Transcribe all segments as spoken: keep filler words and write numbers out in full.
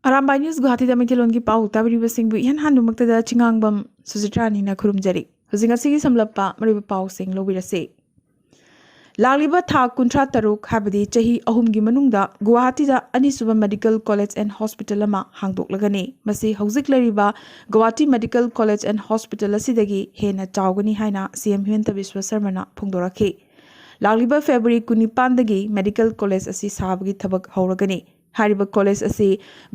Arambai news ꯒꯨꯋꯥꯍꯥꯇꯤꯗ ꯃꯩꯇꯩꯂꯣꯟꯒꯤ ꯄꯥꯎ ꯇꯥꯕꯤꯔꯤꯕꯁꯤꯡꯕꯨ ꯏꯍꯥꯟ ꯍꯥꯟꯕꯃꯛꯇꯗ ꯆꯤꯉꯥꯡꯕꯝ ꯁꯨꯖꯤꯇ꯭ꯔꯥꯅꯤꯅ ꯈꯨꯔꯨꯝꯖꯔꯤ꯫ ꯍꯧꯖꯤꯛ ꯉꯁꯤꯒꯤ ꯁꯝꯂꯞꯄ ꯃꯔꯨꯑꯣꯏꯕ ꯄꯥꯎꯁꯤꯡ ꯂꯧꯕꯤꯔꯁꯤ꯫ ꯂꯥꯛꯂꯤꯕ ꯊꯥ ꯀꯨꯟꯊ꯭ꯔꯥ ꯇꯔꯨꯛ, ꯍꯥꯏꯕꯗꯤ ꯆꯍꯤ ꯑꯍꯨꯝꯒꯤ ꯃꯅꯨꯡꯗ ꯒꯨꯋꯥꯍꯥꯇꯤꯗ ꯑꯅꯤꯁꯨꯕ medical college and hospital ꯑꯃ ꯍꯥꯡꯗꯣꯛꯂꯒꯅꯤ꯫ ꯃꯁꯤ ꯍꯧꯖꯤꯛ ꯂꯩꯔꯤꯕ Guwahati Medical College and Hospital ꯑꯁꯤꯗꯒꯤ ꯍꯦꯟꯅ ꯆꯥꯎꯒꯅꯤ ꯍꯥꯏꯅ ꯁꯤ ꯑꯦꯝ ꯍꯤꯃꯟꯇ ꯕꯤꯁ꯭ꯋ ꯁꯔꯃꯅ ꯐꯣꯡꯗꯣꯔꯛꯈꯤ꯫ ꯂꯥꯛꯂꯤꯕ ꯐꯦꯕ꯭ꯔꯨꯋꯥꯔꯤ ꯀꯨꯟꯅꯤꯄꯥꯟꯗꯒꯤ medical college ꯑꯁꯤ ꯁꯥꯕꯒꯤ ꯊꯕꯛ ꯍꯧꯔꯒꯅꯤ꯫ ꯍꯥꯏꯔꯤꯕ college ꯑꯁꯤ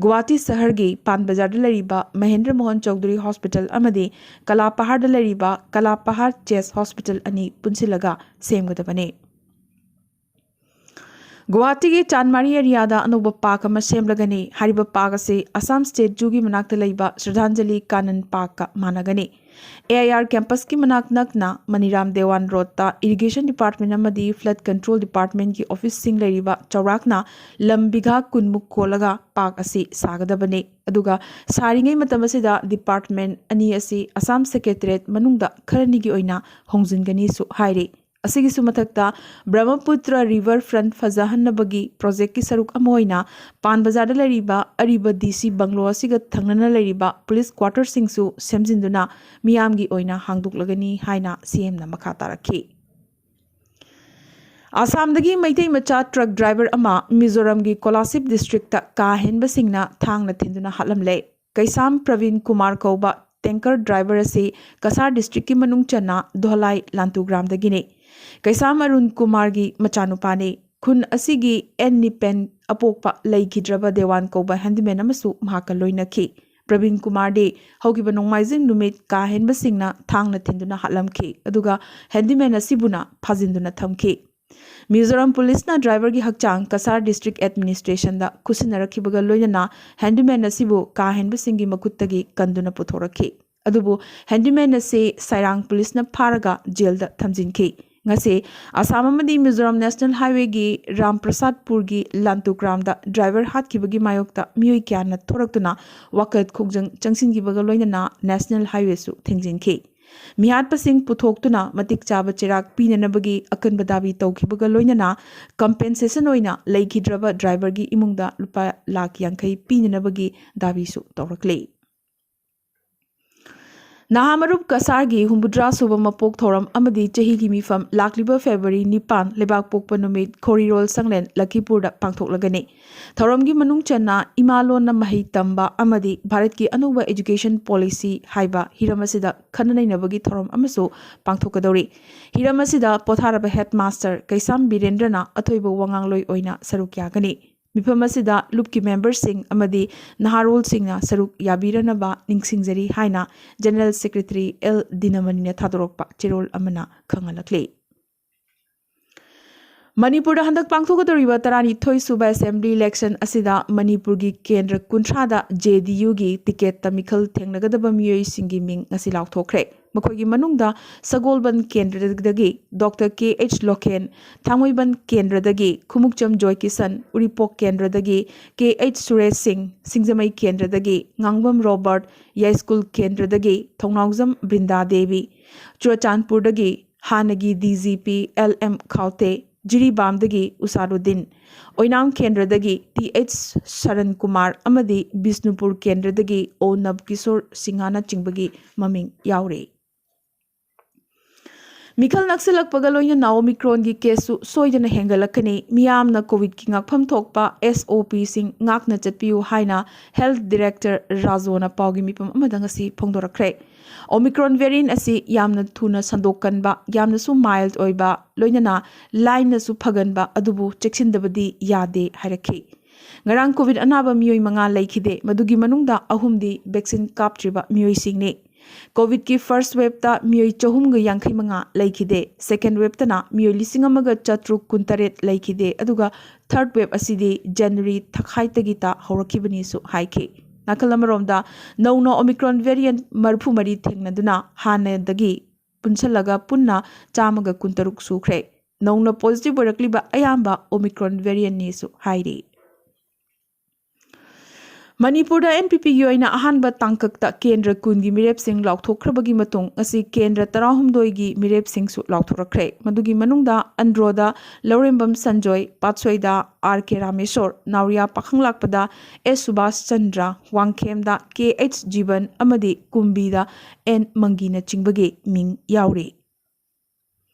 ꯒꯨꯋꯥꯍꯥꯇꯤ ꯁꯍꯔꯒꯤ ꯄꯥꯟ ꯕꯖꯥꯔꯗ ꯂꯩꯔꯤꯕ ꯃꯍꯦꯟꯗ꯭ꯔ ꯃꯣꯍꯟ ꯆꯧꯙꯨꯔꯤ Hospital ꯑꯃꯗꯤ ꯀꯂꯥ ꯄꯍꯥꯔꯗ ꯂꯩꯔꯤꯕ ꯀꯂꯥ ꯄꯍꯥꯔ ꯆꯦꯁ Hospital ꯑꯅꯤ ꯄꯨꯟꯁꯤꯜꯂꯒ ꯁꯦꯝꯒꯗꯕꯅꯤ꯫ ꯒꯨꯋꯥꯍꯥꯇꯤꯒꯤ ꯆꯥꯟꯃꯥꯔꯤ ꯑꯦꯔꯤꯌꯥꯗ ꯑꯅꯧꯕ ꯄꯥꯔꯛ ꯑꯃ ꯁꯦꯝꯂꯒꯅꯤ꯫ ꯍꯥꯏꯔꯤꯕ ꯄꯥꯔꯛ ꯑꯁꯤ ꯑꯁꯥꯝ ꯁ꯭ꯇꯦꯠ ꯖꯨꯒꯤ ꯃꯅꯥꯛꯇ ꯂꯩꯕ ꯁ꯭ꯔꯗꯥꯟꯖꯂꯤ ꯀꯥꯅꯟ ꯄꯥꯔꯛꯀ ꯃꯥꯟꯅꯒꯅꯤ꯫ ꯑꯦ ꯑꯥꯏ ꯑꯥꯔ ꯀꯦꯝꯄꯁꯀꯤ ꯃꯅꯥꯛ ꯅꯛꯅ ꯃꯅꯤꯔꯥꯝ ꯗꯦꯋꯥꯟ ꯔꯣꯗꯇ ꯏꯔꯤꯒꯦꯁꯟ ꯗꯤꯄꯥꯔꯠꯃꯦꯟ ꯑꯃꯗꯤ ꯐ꯭ꯂꯗ ꯀꯟꯇ꯭ꯔꯣꯜ ꯗꯤꯄꯥꯔꯠꯃꯦꯟꯒꯤ ꯑꯣꯐꯤꯁꯁꯤꯡ ꯂꯩꯔꯤꯕ ꯆꯥꯎꯔꯥꯛꯅ ꯂꯝ ꯕꯤꯘꯥ ꯀꯨꯟꯃꯨꯛ ꯀꯣꯜꯂꯒ ꯄꯥꯔꯛ ꯑꯁꯤ ꯁꯥꯒꯗꯕꯅꯤ꯫ ꯑꯗꯨꯒ ꯁꯥꯔꯤꯉꯩ ꯃꯇꯝ ꯑꯁꯤꯗ ꯗꯤꯄꯥꯔꯠꯃꯦꯟ ꯑꯅꯤ ꯑꯁꯤ ꯑꯁꯥꯝ ꯁꯦꯀ꯭ꯔꯦꯇꯔꯤꯌꯦꯠ ꯃꯅꯨꯡꯗ ꯈꯔꯅꯤꯒꯤ ꯑꯣꯏꯅ ꯍꯣꯡꯖꯤꯟꯒꯅꯤꯁꯨ ꯍꯥꯏꯔꯤ꯫ ꯑꯁꯤꯒꯤꯁꯨ ꯃꯊꯛꯇ ꯕ꯭ꯔꯍꯃꯄꯨꯇ꯭ꯔ ꯔꯤꯚꯔ ꯐ꯭ꯔꯟꯠ ꯐꯖꯍꯟꯅꯕꯒꯤ ꯄ꯭ꯔꯣꯖꯦꯛꯀꯤ ꯁꯔꯨꯛ ꯑꯃ ꯑꯣꯏꯅ ꯄꯥꯟ ꯕꯖꯥꯔꯗ ꯂꯩꯔꯤꯕ ꯑꯔꯤꯕ ꯗꯤ ꯁꯤ ꯕꯪꯒ꯭ꯂꯣ ꯑꯁꯤꯒ ꯊꯪꯅꯅ ꯂꯩꯔꯤꯕ ꯄꯨꯂꯤꯁ ꯀ꯭ꯋꯥꯔꯇꯔꯁꯤꯡꯁꯨ ꯁꯦꯝꯖꯤꯟꯗꯨꯅ ꯃꯤꯌꯥꯝꯒꯤ ꯑꯣꯏꯅ ꯍꯥꯡꯗꯣꯛꯂꯒꯅꯤ ꯍꯥꯏꯅ ꯁꯤ ꯑꯦꯝꯅ ꯃꯈꯥ ꯇꯥꯔꯛꯈꯤ꯫ ꯑꯁꯥꯝꯗꯒꯤ ꯃꯩꯇꯩ ꯃꯆꯥ ꯇ꯭ꯔꯛ ꯗ꯭ꯔꯥꯏꯚꯔ ꯑꯃ ꯃꯤꯖꯣꯔꯥꯝꯒꯤ ꯀꯣꯂꯥꯁꯤꯕ ꯗꯤꯁꯇ꯭ꯔꯤꯛꯇ ꯀꯥ ꯍꯦꯟꯕꯁꯤꯡꯅ ꯊꯥꯡꯅ ꯊꯤꯟꯗꯨꯅ ꯍꯥꯠꯂꯝꯂꯦ꯫ ꯀꯩꯁꯥꯝ ꯄ꯭ꯔꯕꯤꯟ ꯀꯨꯃꯥꯔ ꯀꯧꯕ ꯇꯦꯡꯀꯔ ꯗ꯭ꯔꯥꯏꯚꯔ ꯑꯁꯤ ꯀꯁꯥꯔ ꯗꯤꯁꯇ꯭ꯔꯤꯛꯀꯤ ꯃꯅꯨꯡ ꯆꯟꯅ ꯙꯣꯂꯥꯏ ꯂꯥꯟꯇꯨꯒ꯭ꯔꯥꯝꯗꯒꯤꯅꯤ꯫ ꯀꯩꯁꯥꯝ ꯑꯔꯨꯟ ꯀꯨꯃꯥꯔꯒꯤ ꯃꯆꯥꯅꯨꯄꯥꯅꯤ꯫ ꯈꯨꯟ ꯑꯁꯤꯒꯤ ꯑꯦꯟ ꯅꯤꯄꯦꯟ ꯑꯄꯣꯛꯄ ꯂꯩꯈꯤꯗ꯭ꯔꯕ ꯗꯦꯋꯥꯟ ꯀꯧꯕ ꯍꯦꯟꯗꯤꯃꯦꯟ ꯑꯃꯁꯨ ꯃꯍꯥꯛꯀ ꯂꯣꯏꯅꯈꯤ꯫ ꯄ꯭ꯔꯕꯤꯟ ꯀꯨꯃꯥꯔꯗꯤ ꯍꯧꯈꯤꯕ ꯅꯣꯡꯃꯥꯏꯖꯤꯡ ꯅꯨꯃꯤꯠ ꯀꯥ ꯍꯦꯟꯕꯁꯤꯡꯅ ꯊꯥꯡꯅ ꯊꯤꯟꯗꯨꯅ ꯍꯥꯠꯂꯝꯈꯤ, ꯑꯗꯨꯒ ꯍꯦꯟꯗꯤꯃꯦꯟ ꯑꯁꯤꯕꯨꯅ ꯐꯥꯖꯤꯟꯗꯨꯅ ꯊꯝꯈꯤ꯫ ꯃꯤꯖꯣꯔꯥꯝ ꯄꯨꯂꯤꯁꯅ ꯗ꯭ꯔꯥꯏꯚꯔꯒꯤ ꯍꯛꯆꯥꯡ ꯀꯁꯥꯔ ꯗꯤꯁꯇ꯭ꯔꯤꯛ ꯑꯦꯗꯃꯤꯅꯤꯁꯇ꯭ꯔꯦꯁꯟꯗ ꯈꯨꯠꯁꯤꯟꯅꯔꯛꯈꯤꯕꯒ ꯂꯣꯏꯅꯅ ꯍꯦꯟꯗꯤꯃꯦꯟ ꯑꯁꯤꯕꯨ ꯀꯥ ꯍꯦꯟꯕꯁꯤꯡꯒꯤ ꯃꯈꯨꯠꯇꯒꯤ ꯀꯟꯗꯨꯅ ꯄꯨꯊꯣꯔꯛꯈꯤ꯫ ꯑꯗꯨꯕꯨ ꯍꯦꯟꯗꯤꯃꯦꯟ ꯑꯁꯤ ꯁꯥꯏꯔꯥꯡ ꯄꯨꯂꯤꯁꯅ ꯐꯥꯔꯒ ꯖꯦꯜꯗ ꯊꯝꯖꯤꯟꯈꯤ꯫ ꯉꯁꯤ ꯑꯁꯥꯝ ꯑꯃꯗꯤ ꯃꯤꯖꯣꯔꯥꯝ ꯅꯦꯁꯅꯦꯜ ꯍꯥꯏꯋꯦꯒꯤ ꯔꯥꯝꯄ꯭ꯔꯁꯥꯗꯄꯨꯔꯒꯤ ꯂꯥꯟꯇꯨꯒ꯭ꯔꯥꯝꯗ ꯗ꯭ꯔꯥꯏꯚꯔ ꯍꯥꯠꯈꯤꯕꯒꯤ ꯃꯥꯌꯣꯛꯇ ꯃꯤꯑꯣꯏ ꯀꯌꯥꯅ ꯊꯣꯔꯛꯇꯨꯅ ꯋꯥꯀꯠ ꯈꯣꯡꯖꯪ ꯆꯪꯁꯤꯟꯈꯤꯕꯒ ꯂꯣꯏꯅꯅ ꯅꯦꯁꯅꯦꯜ ꯍꯥꯏꯋꯦꯁꯨ ꯊꯤꯡꯖꯤꯟꯈꯤ꯫ ꯃꯤꯍꯥꯠꯄꯁꯤꯡ ꯄꯨꯊꯣꯛꯇꯨꯅ ꯃꯇꯤꯛ ꯆꯥꯕ ꯆꯩꯔꯥꯛ ꯄꯤꯅꯅꯕꯒꯤ ꯑꯀꯟꯕ ꯗꯥꯕꯤ ꯇꯧꯈꯤꯕꯒ ꯂꯣꯏꯅꯅ ꯀꯝꯄꯦꯟꯁꯦꯁꯟ ꯑꯣꯏꯅ ꯂꯩꯈꯤꯗ꯭ꯔꯕ ꯗ꯭ꯔꯥꯏꯚꯔꯒꯤ ꯏꯃꯨꯡꯗ ꯂꯨꯄꯥ ꯂꯥꯈ ꯌꯥꯡꯈꯩ ꯄꯤꯅꯅꯕꯒꯤ ꯗꯥꯕꯤꯁꯨ ꯇꯧꯔꯛꯂꯤ꯫ ꯅꯍꯥ ꯃꯔꯨꯞ ꯀꯁꯥꯔꯒꯤ ꯍꯨꯝꯐꯨꯇꯔꯥ ꯁꯨꯕ ꯃꯄꯣꯛ ꯊꯧꯔꯝ ꯑꯃꯗꯤ ꯆꯍꯤꯒꯤ ꯃꯤꯐꯝ ꯂꯥꯛꯂꯤꯕ ꯐꯦꯕ꯭ꯔꯨꯋꯥꯔꯤ ꯅꯤꯄꯥꯟ ꯂꯩꯕꯥꯛ ꯄꯣꯛꯄ ꯅꯨꯃꯤꯠ ꯈꯣꯔꯤꯔꯣꯜ ꯁꯪꯂꯦꯟ ꯂꯈꯤꯄꯨꯔꯗ ꯄꯥꯡꯊꯣꯛꯂꯒꯅꯤ꯫ ꯊꯧꯔꯝꯒꯤ ꯃꯅꯨꯡ ꯆꯟꯅ ꯏꯃꯥ ꯂꯣꯟꯅ ꯃꯍꯩ ꯇꯝꯕ ꯑꯃꯗꯤ ꯚꯥꯔꯠꯀꯤ ꯑꯅꯧꯕ education policy ꯍꯥꯏꯕ ꯍꯤꯔꯝ ꯑꯁꯤꯗ ꯈꯟꯅ ꯅꯩꯅꯕꯒꯤ ꯊꯧꯔꯝ ꯑꯃꯁꯨ ꯄꯥꯡꯊꯣꯛꯀꯗꯧꯔꯤ꯫ ꯍꯤꯔꯝ ꯑꯁꯤꯗ ꯄꯣꯊꯥꯔꯕ headmaster ꯀꯩꯁꯥꯝ ꯕꯤꯔꯦꯟꯗ꯭ꯔꯅ ꯑꯊꯣꯏꯕ ꯋꯥꯉꯥꯡꯂꯣꯏ ꯑꯣꯏꯅ ꯁꯔꯨꯛ ꯌꯥꯒꯅꯤ꯫ ꯃꯤꯐꯝ ꯑꯁꯤꯗ ꯂꯨꯞꯀꯤ memberꯁꯤꯡ ꯑꯃꯗꯤ ꯅꯍꯥꯔꯣꯜꯁꯤꯡꯅ ꯁꯔꯨꯛ ꯌꯥꯕꯤꯔꯅꯕ ꯅꯤꯡꯁꯤꯡꯖꯔꯤ ꯍꯥꯏꯅ General Secretary ꯑꯦꯜ ꯗꯤꯅꯃꯅꯤꯅ ꯊꯥꯗꯣꯔꯛꯄ ꯆꯦꯔꯣꯜ ꯑꯃꯅ ꯈꯪꯍꯜꯂꯛꯂꯤ꯫ ꯃꯅꯤꯄꯨꯔꯗ ꯍꯟꯗꯛ ꯄꯥꯡꯊꯣꯛꯀꯗꯧꯔꯤꯕ ꯇꯔꯥꯅꯤꯊꯣꯏ ꯁꯨꯕ assembly election ꯑꯁꯤꯗ ꯃꯅꯤꯄꯨꯔꯒꯤ ꯀꯦꯟꯗ꯭ꯔ ꯀꯨꯟꯊ꯭ꯔꯥꯗ JDUꯒꯤ ticketꯇ ꯃꯤꯈꯜ ꯊꯦꯡꯅꯒꯗꯕ ꯃꯤꯑꯣꯏꯁꯤꯡꯒꯤ ꯃꯤꯡ ꯉꯁꯤ ꯂꯥꯎꯊꯣꯛꯈ꯭ꯔꯦ꯫ ꯃꯈꯣꯏꯒꯤ ꯃꯅꯨꯡꯗ ꯁꯒꯣꯜꯕꯟ ꯀꯦꯟꯗ꯭ꯔꯗꯒꯤ ꯗꯣꯛꯇꯔ ꯀꯦ ꯑꯩꯆ ꯂꯣꯀꯦꯟ, ꯊꯥꯡꯃꯩꯕꯟ ꯀꯦꯟꯗ꯭ꯔꯗꯒꯤ ꯈꯨꯃꯨꯛꯆꯝ ꯖꯣꯏꯀꯤꯁꯟ, ꯎꯔꯤꯄꯣꯛ ꯀꯦꯟꯗ꯭ꯔꯗꯒꯤ ꯀꯦ ꯑꯩꯆ ꯁꯨꯔꯦꯁ ꯁꯤꯡ, ꯁꯤꯡꯖꯃꯩ ꯀꯦꯟꯗ꯭ꯔꯗꯒꯤ ꯉꯥꯡꯕꯝ ꯔꯣꯕꯔꯠ, ꯌꯥꯏꯁ꯭ꯀꯨꯜ ꯀꯦꯟꯗ꯭ꯔꯗꯒꯤ ꯊꯧꯅꯥꯎꯖꯝ ꯕ꯭ꯔꯤꯟꯗꯥ ꯗꯦꯕꯤ, ꯆꯨꯔꯆꯥꯟꯄꯨꯔꯗꯒꯤ ꯍꯥꯟꯅꯒꯤ DGP ꯑꯦꯜ ꯑꯦꯝ ꯈꯥꯎꯇꯦ, ꯖꯤꯔꯤꯕꯥꯝꯗꯒꯤ ꯎꯁꯥꯔꯨꯗꯤꯟ, ꯑꯣꯏꯅꯥꯝ ꯀꯦꯟꯗ꯭ꯔꯗꯒꯤ ꯇꯤ ꯑꯩꯆ ꯁꯔꯟ ꯀꯨꯃꯥꯔ ꯑꯃꯗꯤ ꯕꯤꯁꯅꯨꯄꯨꯔ ꯀꯦꯟꯗ꯭ꯔꯗꯒꯤ ꯑꯣ ꯅꯕꯀꯤꯁꯣꯔ ꯁꯤꯡꯍꯅꯆꯤꯡꯕꯒꯤ ꯃꯃꯤꯡ ꯌꯥꯎꯔꯤ꯫ ꯃꯤꯈꯜ ꯅꯛꯁꯤꯜꯂꯛꯄꯒ ꯂꯣꯏꯅꯅ Omicronꯒꯤ caseꯁꯨ ꯁꯣꯏꯗꯅ ꯍꯦꯟꯒꯠꯂꯛꯀꯅꯤ꯫ ꯃꯤꯌꯥꯝꯅ COVIDꯀꯤ ꯉꯥꯛꯐꯝ ꯊꯣꯛꯄ SOPꯁꯤꯡ ꯉꯥꯛꯅ ꯆꯠꯄꯤꯌꯨ ꯍꯥꯏꯅ Health Director ꯔꯥꯖꯣꯅ ꯄꯥꯎꯒꯤ ꯃꯤꯐꯝ ꯑꯃꯗ ꯉꯁꯤ ꯐꯣꯡꯗꯣꯔꯛꯈ꯭ꯔꯦ꯫ Omicron variant ꯑꯁꯤ ꯌꯥꯝꯅ ꯊꯨꯅ ꯁꯟꯗꯣꯛꯀꯟꯕ, ꯌꯥꯝꯅꯁꯨ mild ꯑꯣꯏꯕ, ꯂꯣꯏꯅꯅ ꯂꯥꯏꯅꯁꯨ ꯐꯒꯟꯕ, ꯑꯗꯨꯕꯨ ꯆꯦꯛꯁꯤꯟꯗꯕꯗꯤ ꯌꯥꯗꯦ ꯍꯥꯏꯔꯛꯈꯤ꯫ ꯉꯔꯥꯡ COVID ꯑꯅꯥꯕ ꯃꯤꯑꯣꯏ ꯃꯉꯥ ꯂꯩꯈꯤꯗꯦ, ꯃꯗꯨꯒꯤ ꯃꯅꯨꯡꯗ ꯑꯍꯨꯝꯗꯤ vaccine ꯀꯥꯞꯇ꯭ꯔꯤꯕ ꯃꯤꯑꯣꯏꯁꯤꯡꯅꯤ꯫ COVIDꯀꯤ first waveꯇ ꯃꯤꯑꯣꯏ ꯆꯍꯨꯝꯒ ꯌꯥꯡꯈꯩ ꯃꯉꯥ ꯂꯩꯈꯤꯗꯦ, second waveꯇꯅ ꯃꯤꯑꯣꯏ ꯂꯤꯁꯤꯡ ꯑꯃꯒ ꯆꯥꯇ꯭ꯔꯨꯛ ꯀꯨꯟꯇꯔꯦꯠ ꯂꯩꯈꯤꯗꯦ, ꯑꯗꯨꯒ third wave ꯑꯁꯤꯗꯤ January ꯊꯈꯥꯏꯗꯒꯤꯇ ꯍꯧꯔꯛꯈꯤꯕꯅꯤꯁꯨ ꯍꯥꯏꯈꯤ꯫ ꯅꯥꯀꯜ ꯑꯃꯔꯣꯝꯗ, ꯅꯧꯅ Omicron variant ꯃꯔꯤꯐꯨ ꯃꯔꯤ ꯊꯦꯡꯅꯗꯨꯅ ꯍꯥꯟꯅꯗꯒꯤ ꯄꯨꯟꯁꯤꯜꯂꯒ ꯄꯨꯟꯅ ꯆꯥꯝꯃꯒ ꯀꯨꯟꯇꯔꯨꯛ ꯁꯨꯈ꯭ꯔꯦ꯫ ꯅꯧꯅ positive ꯑꯣꯏꯔꯛꯂꯤꯕ ꯑꯌꯥꯝꯕ Omicron variantꯅꯤꯁꯨ ꯍꯥꯏꯔꯤ꯫ ꯃꯅꯤꯄꯨꯔꯗ ꯑꯦꯟ ꯄꯤ ꯄꯤꯒꯤ ꯑꯣꯏꯅ ꯑꯍꯥꯟꯕ ꯇꯥꯡꯀꯛꯇ ꯀꯦꯟꯗ꯭ꯔ ꯀꯨꯟꯒꯤ ꯃꯤꯔꯦꯞꯁꯤꯡ ꯂꯥꯎꯊꯣꯛꯈ꯭ꯔꯕꯒꯤ ꯃꯇꯨꯡ ꯉꯁꯤ ꯀꯦꯟꯗ꯭ꯔ ꯇꯔꯥꯍꯨꯝꯗꯣꯏꯒꯤ ꯃꯤꯔꯦꯞꯁꯤꯡꯁꯨ ꯂꯥꯎꯊꯣꯔꯛꯈ꯭ꯔꯦ꯫ ꯃꯗꯨꯒꯤ ꯃꯅꯨꯡꯗ ꯑꯟꯗ꯭ꯔꯣꯗ ꯂꯧꯔꯦꯝꯕꯝ ꯁꯟꯖꯣꯏ, ꯄꯥꯠꯁꯣꯏꯗ ꯑꯥꯔ ꯀꯦ ꯔꯥꯃꯦꯁꯣꯔ, ꯅꯥꯎꯔꯤꯌꯥ ꯄꯥꯈꯪꯂꯥꯛꯄꯗ ꯑꯦꯁ ꯁꯨꯕꯥꯁ ꯆꯟꯗ꯭ꯔ, ꯋꯥꯡꯈꯦꯝꯗ ꯀꯦ ꯑꯩꯆ ꯖꯤꯕꯟ ꯑꯃꯗꯤ ꯀꯨꯝꯕꯤꯗ ꯑꯦꯟ ꯃꯪꯒꯤꯅꯆꯤꯡꯕꯒꯤ ꯃꯤꯡ ꯌꯥꯎꯔꯤ꯫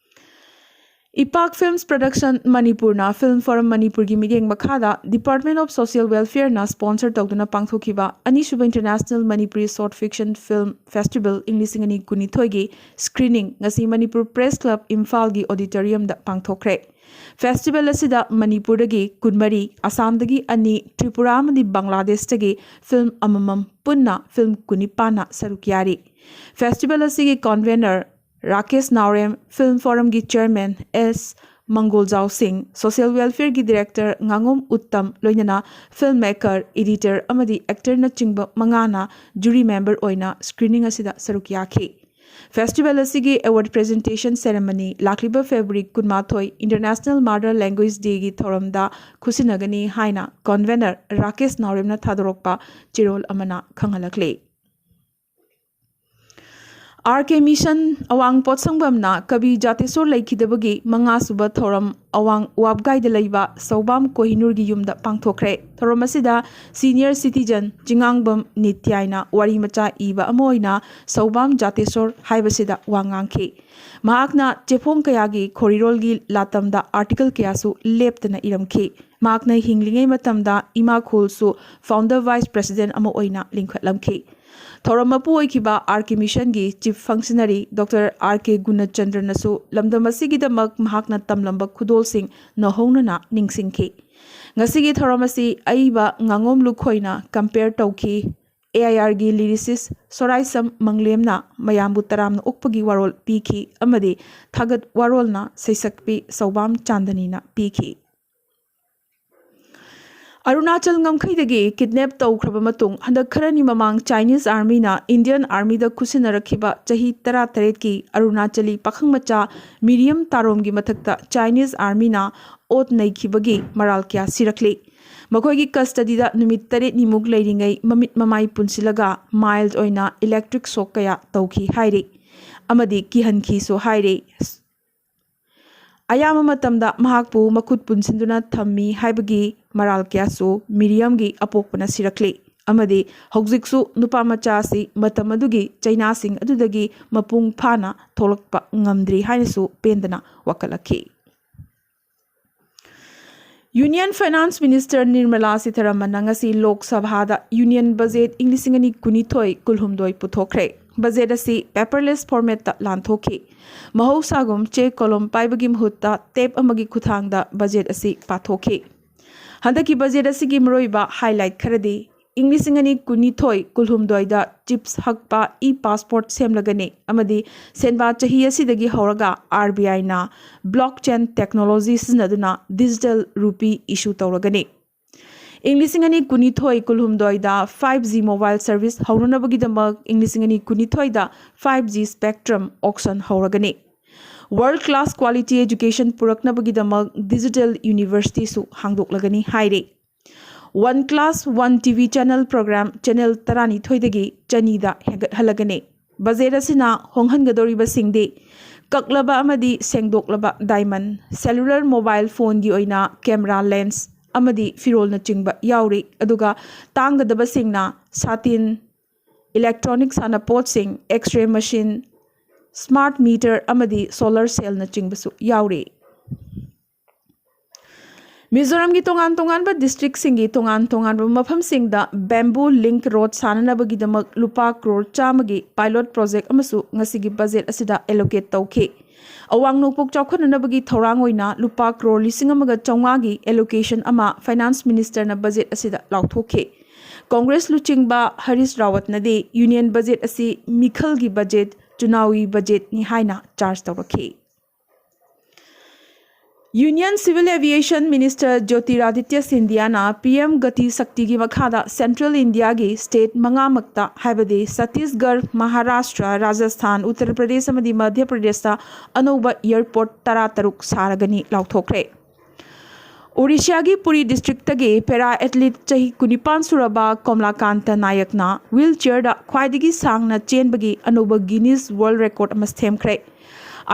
ꯏꯄꯥꯛ ꯐꯤꯜꯝꯁ ꯄ꯭ꯔꯗꯛꯁꯟ ꯃꯅꯤꯄꯨꯔꯅ ꯐꯤꯜꯝ ꯐꯣꯔꯝ ꯃꯅꯤꯄꯨꯔꯒꯤ ꯃꯤꯠꯌꯦꯡ ꯃꯈꯥꯗ Department of Social Welfareꯅ ꯁ꯭ꯄꯣꯟꯁꯔ ꯇꯧꯗꯨꯅ ꯄꯥꯡꯊꯣꯛꯈꯤꯕ ꯑꯅꯤꯁꯨꯕ International Manipuri Short Fiction Film Festival ꯏꯪ ꯂꯤꯁꯤꯡ ꯑꯅꯤ ꯀꯨꯟꯅꯤꯊꯣꯏꯒꯤ ꯁ꯭ꯀ꯭ꯔꯤꯅꯤꯡ ꯉꯁꯤ ꯃꯅꯤꯄꯨꯔ ꯄ꯭ꯔꯦꯁ ꯀ꯭ꯂꯕ ꯏꯝꯐꯥꯜꯒꯤ ꯑꯣꯗꯤꯇꯣꯔꯤꯌꯝꯗ ꯄꯥꯡꯊꯣꯛꯈ꯭ꯔꯦ꯫ ꯐꯦꯁꯇꯤꯚꯦꯜ ꯑꯁꯤꯗ ꯃꯅꯤꯄꯨꯔꯗꯒꯤ ꯀꯨꯟꯃꯔꯤ, ꯑꯁꯥꯝꯗꯒꯤ ꯑꯅꯤ, ꯇ꯭ꯔꯤꯄꯨꯔꯥ ꯑꯃꯗꯤ ꯕꯪꯒ꯭ꯂꯥꯗꯦꯁꯇꯒꯤ ꯐꯤꯜꯝ ꯑꯃꯃꯝ, ꯄꯨꯟꯅ ꯐꯤꯜꯝ ꯀꯨꯟꯅꯤꯄꯥꯟꯅ ꯁꯔꯨꯛ ꯌꯥꯔꯤ꯫ ꯐꯦꯁꯇꯤꯚꯦꯜ ꯑꯁꯤꯒꯤ ꯀꯣꯟꯚꯦꯅꯔ ꯔꯥꯀꯦꯁ ꯅꯥꯎꯔꯦꯝ, ꯐꯤꯜꯝ ꯐꯣꯔꯝꯒꯤ ꯆꯦꯌꯔꯃꯦꯟ ꯑꯦꯁ ꯃꯪꯒꯣꯜꯖꯥꯎ ꯁꯤꯡ, ꯁꯣꯁꯤꯌꯦꯜ ꯋꯦꯜꯐꯤꯌꯔꯒꯤ ꯗꯤꯔꯦꯛꯇꯔ ꯉꯥꯉꯣꯝ ꯎꯠꯇꯝ, ꯂꯣꯏꯅꯅ ꯐꯤꯜꯝ ꯃꯦꯀꯔ, ꯏꯗꯤꯇꯔ ꯑꯃꯗꯤ ꯑꯦꯛꯇꯔꯅꯆꯤꯡꯕ ꯃꯉꯥꯅ ꯖꯨꯔꯤ ꯃꯦꯝꯕꯔ ꯑꯣꯏꯅ ꯁ꯭ꯀ꯭ꯔꯤꯅꯤꯡ ꯑꯁꯤꯗ ꯁꯔꯨꯛ ꯌꯥꯈꯤ꯫ ꯐꯦꯁꯇꯤꯚꯦꯜ ꯑꯁꯤꯒꯤ ꯑꯦꯋꯥꯔꯗ ꯄ꯭ꯔꯦꯖꯦꯟꯇꯦꯁꯟ ꯁꯦꯔꯦꯃꯅꯤ ꯂꯥꯛꯂꯤꯕ ꯐꯦꯕ꯭ꯔꯨꯋꯥꯔꯤ ꯀꯨꯟꯃꯥꯊꯣꯏ International Mother Language Dayꯒꯤ ꯊꯧꯔꯝꯗ ꯈꯨꯠꯁꯤꯟꯅꯒꯅꯤ ꯍꯥꯏꯅ ꯀꯣꯟꯚꯦꯅꯔ ꯔꯥꯀꯦꯁ ꯅꯥꯎꯔꯦꯝꯅ ꯊꯥꯗꯣꯔꯛꯄ ꯆꯦꯔꯣꯜ ꯑꯃꯅ ꯈꯪꯍꯜꯂꯛꯂꯤ꯫ ꯑꯥꯔ ꯀꯦ ꯃꯤꯁꯟ ꯑꯋꯥꯡ ꯄꯣꯠꯁꯪꯕꯝꯅ ꯀꯕꯤ ꯖꯥꯇꯦꯁꯣꯔ ꯂꯩꯈꯤꯗꯕꯒꯤ ꯃꯉꯥꯁꯨꯕ ꯊꯧꯔꯝ ꯑꯋꯥꯡ ꯋꯥꯕꯒꯥꯏꯗ ꯂꯩꯕ ꯁꯧꯕꯥꯝ ꯀꯣꯍꯤꯅꯨꯔꯒꯤ ꯌꯨꯝꯗ ꯄꯥꯡꯊꯣꯛꯈ꯭ꯔꯦ꯫ ꯊꯧꯔꯝ ꯑꯁꯤꯗ ꯁꯤꯅꯤꯌꯔ ꯁꯤꯇꯤꯖꯟ ꯆꯤꯉꯥꯡꯕꯝ ꯅꯤꯇ꯭ꯌꯥꯏꯅ ꯋꯥꯔꯤ ꯃꯆꯥ ꯏꯕ ꯑꯃ ꯑꯣꯏꯅ ꯁꯧꯕꯥꯝ ꯖꯥꯇꯦꯁꯣꯔ ꯍꯥꯏꯕꯁꯤꯗ ꯋꯥ ꯉꯥꯡꯈꯤ꯫ ꯃꯍꯥꯛꯅ ꯆꯦꯐꯣꯡ ꯀꯌꯥꯒꯤ ꯈꯣꯔꯤꯔꯣꯜꯒꯤ ꯂꯥꯇꯝꯗ ꯑꯥꯔꯇꯤꯀꯜ ꯀꯌꯥꯁꯨ ꯂꯦꯞꯇꯅ ꯏꯔꯝꯈꯤ꯫ ꯃꯍꯥꯛꯅ ꯍꯤꯡꯂꯤꯉꯩ ꯃꯇꯝꯗ ꯏꯃꯥ ꯈꯣꯜꯁꯨ ꯐꯥꯎꯟꯗꯔ ꯚꯥꯏꯁ ꯄ꯭ꯔꯦꯁꯤꯗꯦꯟꯠ ꯑꯃ ꯑꯣꯏꯅ ꯂꯤꯡꯈꯠꯂꯝꯈꯤ꯫ ꯊꯧꯔꯝ ꯃꯄꯨ ꯑꯣꯏꯈꯤꯕ ꯑꯥꯔ ꯀꯦ ꯃꯤꯁꯟꯒꯤ ꯆꯤꯐ ꯐꯪꯁꯅꯔꯤ ꯗꯣꯛꯇꯔ ꯑꯥꯔ ꯀꯦ ꯒꯨꯅꯆꯟꯗ꯭ꯔꯅꯁꯨ ꯂꯝꯗꯝ ꯑꯁꯤꯒꯤꯗꯃꯛ ꯃꯍꯥꯛꯅ ꯇꯝꯂꯝꯕ ꯈꯨꯗꯣꯜꯁꯤꯡ ꯅꯧꯍꯧꯅꯅ ꯅꯤꯡꯁꯤꯡꯈꯤ꯫ ꯉꯁꯤꯒꯤ ꯊꯧꯔꯝ ꯑꯁꯤ ꯑꯏꯕ ꯉꯥꯉꯣꯝ ꯂꯨꯈꯣꯏꯅ ꯀꯝꯄꯦꯌꯔ ꯇꯧꯈꯤ꯫ ꯑꯦ ꯑꯥꯏ ꯑꯥꯔꯒꯤ ꯂꯤꯔꯤꯁꯤꯁ ꯁꯣꯔꯥꯏꯁꯝ ꯃꯪꯂꯦꯝꯅ ꯃꯌꯥꯝꯕꯨ ꯇꯔꯥꯝꯅ ꯑꯣꯛꯄꯒꯤ ꯋꯥꯔꯣꯜ ꯄꯤꯈꯤ ꯑꯃꯗꯤ ꯊꯥꯒꯠ ꯋꯥꯔꯣꯜꯅ ꯁꯩꯁꯛꯄꯤ ꯁꯧꯕꯥꯝ ꯆꯥꯟꯗꯅꯤꯅ ꯄꯤꯈꯤ꯫ ꯑꯔꯨꯅꯥꯆꯜ ꯉꯝꯈꯩꯗꯒꯤ ꯀꯤꯗꯅꯦꯞ ꯇꯧꯈ꯭ꯔꯕ ꯃꯇꯨꯡ ꯍꯟꯗꯛ ꯈꯔꯅꯤ ꯃꯃꯥꯡ ꯆꯥꯏꯅꯤꯁ ꯑꯥꯔꯃꯤꯅ ꯏꯟꯗꯤꯌꯟ ꯑꯥꯔꯃꯤꯗ ꯈꯨꯠꯁꯤꯟꯅꯔꯛꯈꯤꯕ ꯆꯍꯤ ꯇꯔꯥꯇꯔꯦꯠꯀꯤ ꯑꯔꯨꯅꯥꯆꯂꯤ ꯄꯥꯈꯪ ꯃꯆꯥ ꯃꯤꯔꯤꯌꯝ ꯇꯥꯔꯣꯝꯒꯤ ꯃꯊꯛꯇ ꯆꯥꯏꯅꯤꯁ ꯑꯥꯔꯃꯤꯅ ꯑꯣꯠ ꯅꯩꯈꯤꯕꯒꯤ ꯃꯔꯥꯜ ꯀꯌꯥ ꯁꯤꯔꯛꯂꯤ꯫ ꯃꯈꯣꯏꯒꯤ ꯀꯁꯇꯗꯤꯗ ꯅꯨꯃꯤꯠ ꯇꯔꯦꯠꯅꯤꯃꯨꯛ ꯂꯩꯔꯤꯉꯩ ꯃꯃꯤꯠ ꯃꯃꯥꯏ ꯄꯨꯟꯁꯤꯜꯂꯒ ꯃꯥꯏꯜꯗ ꯑꯣꯏꯅ ꯏꯂꯦꯛꯇ꯭ꯔꯤꯛ ꯁꯣꯛ ꯀꯌꯥ ꯇꯧꯈꯤ ꯍꯥꯏꯔꯤ꯫ ꯑꯃꯗꯤ ꯀꯤꯍꯟꯈꯤꯁꯨ ꯍꯥꯏꯔꯤ꯫ ꯑꯌꯥꯝꯕ ꯃꯇꯝꯗ ꯃꯍꯥꯛꯄꯨ ꯃꯈꯨꯠ ꯄꯨꯟꯁꯤꯟꯗꯨꯅ ꯊꯝꯃꯤ ꯍꯥꯏꯕꯒꯤ ꯃꯔꯥꯜ ꯀꯌꯥꯁꯨ ꯃꯤꯔꯤꯌꯝꯒꯤ ꯑꯄꯣꯛꯄꯅ ꯁꯤꯔꯛꯂꯤ꯫ ꯑꯃꯗꯤ ꯍꯧꯖꯤꯛꯁꯨ ꯅꯨꯄꯥ ꯃꯆꯥ ꯑꯁꯤ ꯃꯇꯝ ꯑꯗꯨꯒꯤ ꯆꯩꯅꯥꯁꯤꯡ ꯑꯗꯨꯗꯒꯤ ꯃꯄꯨꯡ ꯐꯥꯅ ꯊꯣꯛꯂꯛꯄ ꯉꯝꯗ꯭ꯔꯤ ꯍꯥꯏꯅꯁꯨ ꯄꯦꯟꯗꯅ ꯋꯥꯀꯠꯂꯛꯈꯤ꯫ ꯌꯨꯅꯤꯌꯟ ꯐꯥꯏꯅꯥꯟꯁ ꯃꯤꯅꯤꯁꯇꯔ ꯅꯤꯔꯃꯂꯥ ꯁꯤꯊꯥꯔꯥꯃꯟꯅ ꯉꯁꯤ ꯂꯣꯛ ꯁꯚꯥꯗ ꯌꯨꯅꯤꯌꯟ ꯕꯖꯦꯠ ꯏꯪ ꯂꯤꯁꯤꯡ ꯑꯅꯤ ꯀꯨꯟꯅꯤꯊꯣꯏ ꯀꯨꯜꯍꯨꯝꯗꯣꯏ ꯄꯨꯊꯣꯛꯈ꯭ꯔꯦ꯫ ꯕꯖꯦꯠ ꯑꯁꯤ ꯄꯦꯄꯔꯂꯦꯁ ꯐꯣꯔꯃꯦꯠꯇ ꯂꯥꯟꯊꯣꯛꯈꯤ꯫ ꯃꯍꯧꯁꯥꯒꯨꯝ ꯆꯦ ꯀꯣꯂꯣꯝ ꯄꯥꯏꯕꯒꯤ ꯃꯍꯨꯠꯇ ꯇꯦꯞ ꯑꯃꯒꯤ ꯈꯨꯠꯊꯥꯡꯗ ꯕꯖꯦꯠ ꯑꯁꯤ ꯄꯥꯊꯣꯛꯈꯤ꯫ ꯍꯟꯗꯛꯀꯤ ꯕꯖꯦꯠ ꯑꯁꯤꯒꯤ ꯃꯔꯨꯑꯣꯏꯕ ꯍꯥꯏꯂꯥꯏꯠ ꯈꯔꯗꯤ ꯏꯪ ꯂꯤꯁꯤꯡ ꯑꯅꯤ ꯀꯨꯟꯅꯤꯊꯣꯏ ꯀꯨꯜꯍꯨꯝꯗꯣꯏꯗ ꯆꯤꯞꯁ ꯍꯛꯄ ꯏ ꯄꯥꯁꯄꯣꯔꯠ ꯁꯦꯝꯂꯒꯅꯤ ꯑꯃꯗꯤ ꯁꯦꯟꯕꯥ ꯆꯍꯤ ꯑꯁꯤꯗꯒꯤ ꯍꯧꯔꯒ ꯑꯥꯔ ꯕꯤ ꯑꯥꯏꯅ ꯕ꯭ꯂꯣꯛ ꯆꯦꯟ ꯇꯦꯛꯅꯣꯂꯣꯖꯤ ꯁꯤꯖꯤꯟꯅꯗꯨꯅ ꯗꯤꯖꯤꯇꯦꯜ ꯔꯨꯄꯤ ꯏꯁꯨ ꯇꯧꯔꯒꯅꯤ꯫ ꯏꯪ ꯂꯤꯁꯤꯡ ꯑꯅꯤ ꯀꯨꯟꯅꯤꯊꯣꯏ ꯀꯨꯜꯍꯨꯝꯗꯣꯏꯗ ꯐꯥꯏꯚ ꯖꯤ ꯃꯣꯕꯥꯏꯜ ꯁꯔꯚꯤꯁ ꯍꯧꯅꯅꯕꯒꯤꯗꯃꯛ ꯏꯪ ꯂꯤꯁꯤꯡ ꯑꯅꯤ ꯀꯨꯟꯅꯤꯊꯣꯏꯗ ꯐꯥꯏꯚ ꯖꯤ ꯁ꯭ꯄꯦꯛꯇ꯭ꯔꯝ ꯑꯣꯛꯁꯟ ꯍꯧꯔꯒꯅꯤ꯫ ꯋꯥꯔꯜ ꯀ꯭ꯂꯥꯁ ꯀ꯭ꯋꯥꯂꯤꯇꯤ ꯑꯦꯖꯨꯀꯦꯁꯟ ꯄꯨꯔꯛꯅꯕꯒꯤꯗꯃꯛ ꯗꯤꯖꯤꯇꯦꯜ ꯌꯨꯅꯤꯚꯔꯁꯤꯇꯤꯁꯨ ꯍꯥꯡꯗꯣꯛꯂꯒꯅꯤ ꯍꯥꯏꯔꯤ꯫ One class one T V channel programme channel ꯇꯔꯥꯅꯤꯊꯣꯏꯗꯒꯤ ꯆꯅꯤꯗ ꯍꯦꯟꯒꯠꯍꯜꯂꯒꯅꯤ꯫ ꯕꯖꯦꯠ ꯑꯁꯤꯅ ꯍꯣꯡꯍꯟꯒꯗꯧꯔꯤꯕꯁꯤꯡꯗꯤ ꯀꯛꯂꯕ ꯑꯃꯗꯤ ꯁꯦꯡꯗꯣꯛꯂꯕ ꯗꯥꯏꯃꯟ, ꯁꯦꯂꯨꯂꯔ ꯃꯣꯕꯥꯏꯜ ꯐꯣꯟꯒꯤ ꯑꯣꯏꯅ ꯀꯦꯃꯦꯔꯥ ꯂꯦꯟꯁ ꯑꯃꯗꯤ ꯐꯤꯔꯣꯜꯅꯆꯤꯡꯕ ꯌꯥꯎꯔꯤ, ꯑꯗꯨꯒ ꯇꯥꯡꯒꯗꯕꯁꯤꯡꯅ ꯁꯥꯇꯤꯟ, ꯏꯂꯦꯛꯇ꯭ꯔꯣꯅꯤꯛ ꯁꯥꯟꯅꯄꯣꯠꯁꯤꯡ, X ray machine, smart meter ꯑꯃꯗꯤ ꯁꯣꯂꯔ ꯁꯦꯜꯅꯆꯤꯡꯕꯁꯨ ꯌꯥꯎꯔꯤ꯫ ꯃꯤꯖꯣꯔꯥꯝꯒꯤ ꯇꯣꯉꯥꯟ ꯇꯣꯉꯥꯟꯕ ꯗꯤꯁꯇ꯭ꯔꯤꯛꯁꯤꯡꯒꯤ ꯇꯣꯉꯥꯟ ꯇꯣꯉꯥꯟꯕ ꯃꯐꯝꯁꯤꯡꯗ ꯕꯦꯝꯕꯨ ꯂꯤꯡꯛ ꯔꯣꯗ ꯁꯥꯅꯅꯕꯒꯤꯗꯃꯛ ꯂꯨꯄꯥ ꯀ꯭ꯔꯣꯔ ꯆꯥꯝꯃꯒꯤ ꯄꯥꯏꯂꯣꯠ ꯄ꯭ꯔꯣꯖꯦꯛ ꯑꯃꯁꯨ ꯉꯁꯤꯒꯤ ꯕꯖꯦꯠ ꯑꯁꯤꯗ ꯑꯦꯂꯣꯀꯦꯠ ꯇꯧꯈꯤ꯫ ꯑꯋꯥꯡ ꯅꯣꯡꯄꯣꯛ ꯆꯥꯎꯈꯠꯅꯅꯕꯒꯤ ꯊꯧꯔꯥꯡ ꯑꯣꯏꯅ ꯂꯨꯄꯥ ꯀ꯭ꯔꯣꯔ ꯂꯤꯁꯤꯡ ꯑꯃꯒ ꯆꯥꯝꯃꯉꯥꯒꯤ ꯑꯦꯂꯣꯀꯦꯁꯟ ꯑꯃ ꯐꯥꯏꯅꯥꯟꯁ ꯃꯤꯅꯤꯁꯇꯔꯅ ꯕꯖꯦꯠ ꯑꯁꯤꯗ ꯂꯥꯎꯊꯣꯛꯈꯤ꯫ ꯀꯣꯡꯒ꯭ꯔꯦꯁ ꯂꯨꯆꯤꯡꯕ ꯍꯔꯤꯁ ꯔꯥꯋꯠꯅꯗꯤ ꯌꯨꯅꯤꯌꯟ ꯕꯖꯦꯠ ꯑꯁꯤ ꯃꯤꯈꯜꯒꯤ ꯕꯖꯦꯠ, ꯆꯨꯅꯥꯋꯤ ꯕꯖꯦꯠꯅꯤ ꯍꯥꯏꯅ ꯆꯥꯔꯖ ꯇꯧꯔꯛꯈꯤ꯫ Union civil aviation minister Jyotiraditya ꯁꯤꯟꯙꯤꯌꯥꯅ ꯄꯤ ꯑꯦꯝ ꯒꯇꯤ ꯁꯛꯇꯤꯒꯤ ꯃꯈꯥꯗ ꯁꯦꯟꯇ꯭ꯔꯦꯜ ꯏꯟꯗꯤꯌꯥꯒꯤ ꯁ꯭ꯇꯦꯠ ꯃꯉꯥꯃꯛꯇ, ꯍꯥꯏꯕꯗꯤ ꯁꯠꯇꯤꯁꯒꯔ, ꯃꯍꯥꯔꯥꯁꯇ꯭ꯔ, ꯔꯥꯖꯁꯊꯥꯟ, ꯎꯠꯇꯔ ꯄ꯭ꯔꯗꯦꯁ ꯑꯃꯗꯤ ꯃꯙ꯭ꯌ ꯄ꯭ꯔꯗꯦꯁꯇ ꯑꯅꯧꯕ ꯑꯦꯌꯔꯄꯣꯔꯠ ꯇꯔꯥꯇꯔꯨꯛ ꯁꯥꯔꯒꯅꯤ ꯂꯥꯎꯊꯣꯛꯈ꯭ꯔꯦ꯫ ꯑꯣꯔꯤꯁꯥꯒꯤ ꯄꯨꯔꯤ ꯗꯤꯁꯇ꯭ꯔꯤꯛꯇꯒꯤ ꯄꯦꯔꯥ ꯑꯦꯊꯂꯤꯠ ꯆꯍꯤ ꯀꯨꯟꯅꯤꯄꯥꯟ ꯁꯨꯔꯕ ꯀꯣꯝꯂꯥꯀꯥꯟꯇ ꯅꯥꯌꯛꯅ ꯋꯤꯜ ꯆꯤꯌꯔꯗ ꯈ꯭ꯋꯥꯏꯗꯒꯤ ꯁꯥꯡꯅ ꯆꯦꯟꯕꯒꯤ ꯑꯅꯧꯕ ꯒꯤꯅꯤꯁ ꯋꯥꯔꯜꯗ ꯔꯦꯀꯣꯔꯗ ꯑꯃ ꯁꯦꯝꯈ꯭ꯔꯦ꯫